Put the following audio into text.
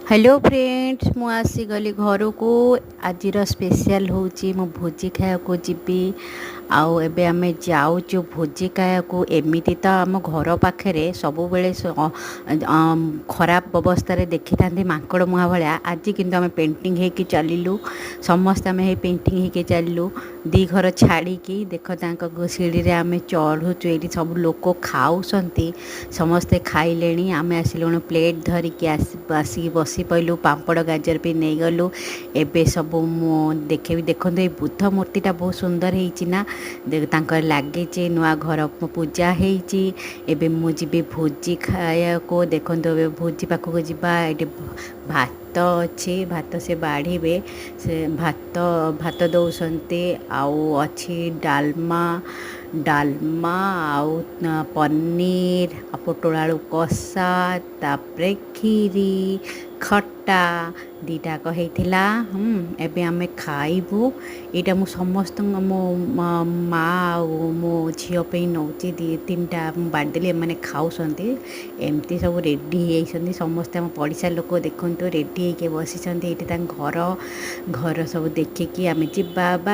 Hello friends, ମୁଁ ଆସିଗଲି ଘରକୁ। ଆଜିର ସ୍ପେଶିଆଲ୍ ହେଉଛି ମୁଁ ଭୋଜି ଖାଇବାକୁ ଯିବି। ଆଉ ଏବେ ଆମେ ଯାଉଛୁ ଭୋଜି ଖାଇବାକୁ। ଏମିତି ତ ଆମ ଘର ପାଖରେ ସବୁବେଳେ ଖରାପ ଅବସ୍ଥାରେ ଦେଖିଥାନ୍ତି, ମାଙ୍କଡ଼ ମୁହାଁ ଭଳିଆ। ଆଜି କିନ୍ତୁ ଆମେ ପେଣ୍ଟିଂ ହେଇକି ଚାଲିଲୁ। ସମସ୍ତେ ଆମେ ହେଇ ପେଣ୍ଟିଂ ହେଇକି ଚାଲିଲୁ ଦୁଇ ଘର ଛାଡ଼ିକି। ଦେଖ, ତାଙ୍କ ସିଡ଼ିରେ ଆମେ ଚଢ଼ୁଛୁ। ଏଇଠି ସବୁ ଲୋକ ଖାଉଛନ୍ତି, ସମସ୍ତେ ଖାଇଲେଣି। ଆମେ ଆସିଲୁଣୁ ପ୍ଲେଟ୍ ଧରିକି, ଆସିକି ବସି ପଇଲୁ। ପାମ୍ପଡ଼, ଗାଜର ବି ନେଇଗଲୁ। ଏବେ ସବୁ ମୁଁ ଦେଖେଇବି। ଦେଖନ୍ତୁ, ଏଇ ବୁଦ୍ଧ ମୂର୍ତ୍ତିଟା ବହୁତ ସୁନ୍ଦର ହେଇଛି ନା? ତାଙ୍କର ଲାଗିଛି, ନୂଆ ଘର ପୂଜା ହେଇଛି। ଏବେ ମୁଁ ଯିବି ଭୋଜି ଖାଇବାକୁ। ଦେଖନ୍ତୁ, ଏବେ ଭୋଜି ପାଖକୁ ଯିବା। ଏଇଠି ଭାତ ଅଛି, ଭାତ ସେ ବାଢ଼ିବେ। ସେ ଭାତ ଦେଉଛନ୍ତି। ଆଉ ଅଛି ଡାଲମା, ଡାଲମା ଆଉ ପନିର ଆଉ ପୋଟଳ ଆଳୁ କଷା, ତାପରେ କ୍ଷୀରି, ଖଟା ଦୁଇଟାକ ହେଇଥିଲା। ଏବେ ଆମେ ଖାଇବୁ। ଏଇଟା ମୁଁ ସମସ୍ତଙ୍କ, ମୋ ମା ଆଉ ମୋ ଝିଅ ପାଇଁ ନେଉଛି। ଦୁଇ ତିନିଟା ମୁଁ ବାଢ଼ିଦେଲି, ଏମାନେ ଖାଉଛନ୍ତି। ଏମିତି ସବୁ ରେଡ଼ି ହେଇଯାଇଛନ୍ତି ସମସ୍ତେ। ଆମ ପଡ଼ିଶା ଲୋକ ଦେଖନ୍ତୁ, ରେଡ଼ି ହେଇକି ବସିଛନ୍ତି। ଏଇଠି ତାଙ୍କ ଘର, ଘର ସବୁ ଦେଖିକି ଆମେ ଯିବା। ବାଏ।